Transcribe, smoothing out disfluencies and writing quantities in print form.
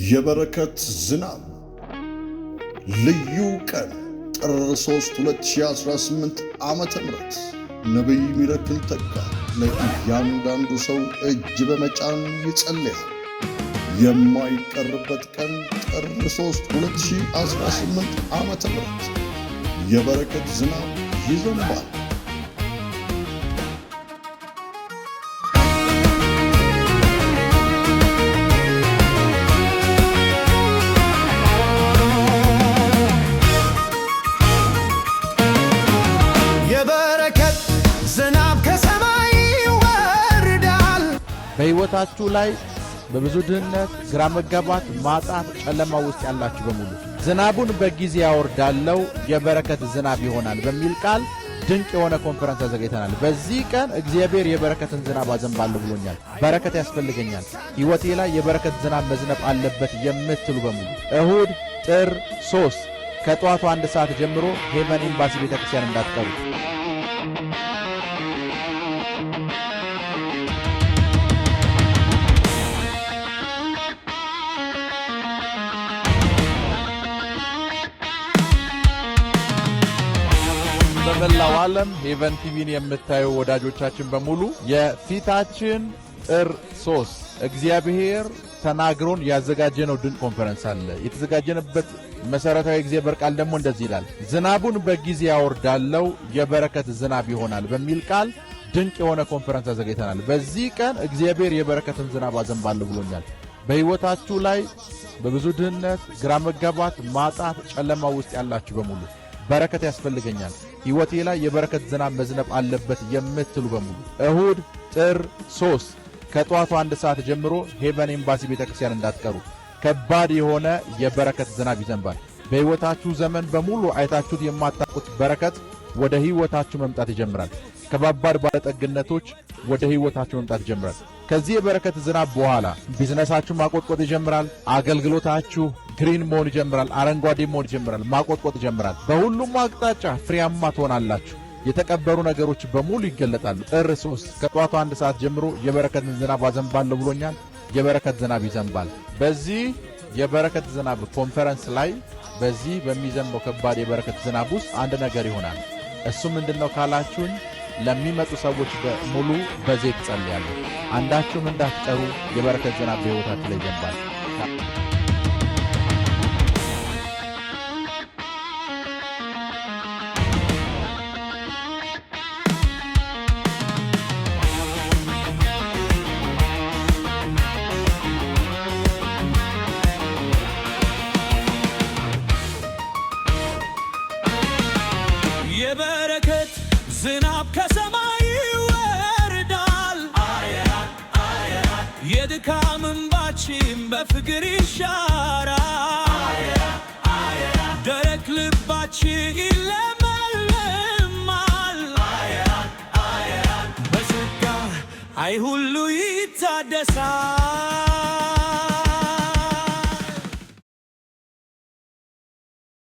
የበረከት ዝናብ ልዩ ቀን ጥር 3 2018 ዓ.ም. ነቢይ ሚራክል ተካ ለእያንዳንዱ ሰው እጅ በመጫን ይጸልያል። የማይቀርበት ቀን ጥር 3 2018 ዓ.ም. የበረከት ዝናብ ይዘንባል። የበረከት ዝናብ ከሰማይ ይወርዳል። በሕይወታችሁ ላይ በብዙ ድህነት፣ ግራ መጋባት፣ ማጣት፣ ጨለማ ውስጥ ያላችሁ በሙሉ ዝናቡን በጊዜ ያወርዳለው የበረከት ዝናብ ይሆናል በሚል ቃል ድንቅ የሆነ ኮንፈረንስ አዘጋጅተናል። በዚህ ቀን እግዚአብሔር የበረከትን ዝናብ አዘንባለሁ ብሎኛል። በረከት ያስፈልገኛል፣ ሕይወቴ ላይ የበረከት ዝናብ መዝነብ አለበት የምትሉ በሙሉ እሁድ ጥር 3 ከጠዋቱ 1 ሰዓት ጀምሮ ሄቨን ኤምባሲ ቤተክርስቲያን እንዳትቀሩ። በመላው ዓለም ሄቨን ቲቪን የምታዩ ወዳጆቻችን በሙሉ የፊታችን ጥር 3 እግዚአብሔር ተናግሮን ያዘጋጀነው ድንቅ ኮንፈረንስ አለ። የተዘጋጀንበት መሠረታዊ እግዚአብሔር ቃል ደግሞ እንደዚህ ይላል፣ ዝናቡን በጊዜ ያወርዳለው የበረከት ዝናብ ይሆናል በሚል ቃል ድንቅ የሆነ ኮንፈረንስ አዘጋጅተናል። በዚህ ቀን እግዚአብሔር የበረከትን ዝናብ አዘንባለሁ ብሎኛል። በሕይወታችሁ ላይ በብዙ ድህነት፣ ግራ መጋባት፣ ማጣት፣ ጨለማ ውስጥ ያላችሁ በሙሉ በረከት ያስፈልገኛል፣ ሕይወቴ ላይ የበረከት ዝናብ መዝነብ አለበት የምትሉ በሙሉ እሁድ ጥር 3 ከጠዋቱ 1 ሰዓት ጀምሮ ሄቨን ኤምባሲ ቤተክርስቲያን እንዳትቀሩ። ከባድ የሆነ የበረከት ዝናብ ይዘንባል። በሕይወታችሁ ዘመን በሙሉ አይታችሁት የማታውቁት በረከት ወደ ሕይወታችሁ መምጣት ይጀምራል። ከባባድ ባለጠግነቶች ወደ ሕይወታችሁ መምጣት ይጀምራል። ከዚህ የበረከት ዝናብ በኋላ ቢዝነሳችሁ ማቆጥቆጥ ይጀምራል። አገልግሎታችሁ green መሆን ይጀምራል። አረንጓዴ መሆን ይጀምራል። ማቆጥቆጥ ይጀምራል። በሁሉም አቅጣጫ ፍሬያማ ትሆናላችሁ። የተቀበሩ ነገሮች በሙሉ ይገለጣሉ። ጥር 3 ከጠዋቱ 1 ሰዓት ጀምሮ የበረከትን ዝናብ አዘንባለሁ ብሎኛል። የበረከት ዝናብ ይዘንባል። በዚህ የበረከት ዝናብ ኮንፈረንስ ላይ በዚህ በሚዘንበው ከባድ የበረከት ዝናብ ውስጥ አንድ ነገር ይሆናል። እሱ ምንድነው ካላችሁኝ ለሚመጡ ሰዎች በሙሉ በዘይት ጸልያለሁ። አንዳችሁም እንዳትቀሩ። የበረከት ዝናብ በሕይወታችሁ ላይ ይዘንባል። የበረከት ዝናብ ከሰማይ ይወርዳል። የድካም እንባችን በፍቅር ይሻራል። ደረቅ ልባችን ይለመልማል። በጸጋ አይ ሁሉ ይታደሳል።